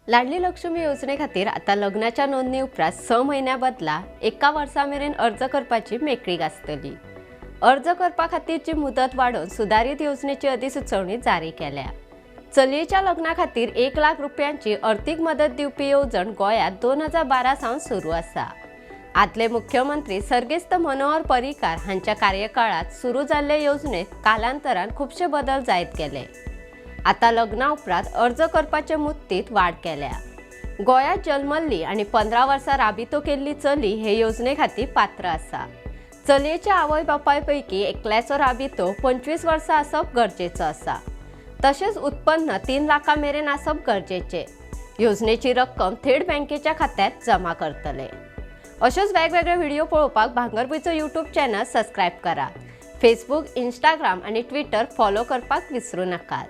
लाडली लक्ष्मी येवजणे खातीर आतां लग्नाच्या नोंदणी उपरांत 6 म्हयन्या बदला एका वर्सा मेरेन अर्ज करपाची मेकळीक आसतली. अर्ज करपा खातीरची मुदत वाडोवन सुदारीत येवजणेची अधिसुचोवणी जारी केल्या. चलयेच्या लग्ना खातीर 1 लाख रुपयांची अर्थीक मदत दिवपी येवजण गोंयांत 2012 सावन सुरू आसा. आदले मुख्यमंत्री सर्गेस्त मनोहर पर्रीकार हांच्या कार्यकाळात सुरू जाल्ले येवजणेत कालांतरान खुबशे बदल जायत गेले. आतां लग्ना उपरांत अर्ज करपाचे मुदतीत वाड केल्या. गोंयांत जल्मल्ली आनी 15 वर्सां राबितो केल्ली चली हे येवजणे खातीर पात्र आसा. चलयेच्या आवय बापाय पैकी एकल्याचो राबितो 25 वर्सां आसप गरजेचो आसा. तशेंच उत्पन्न 3 लाखां मेरेन आसप गरजेचें. योजनेची रक्कम थेट बँकेच्या खात्यात जमा करतले. अश्योच वेगवेगळे व्हिडिओ पळोवपाक भांगरभूंयचो यूट्यूब चॅनल सबस्क्रायब करा. फेसबूक, इंस्टाग्राम आनी ट्विटर फॉलो करपाक विसरूं नाकात.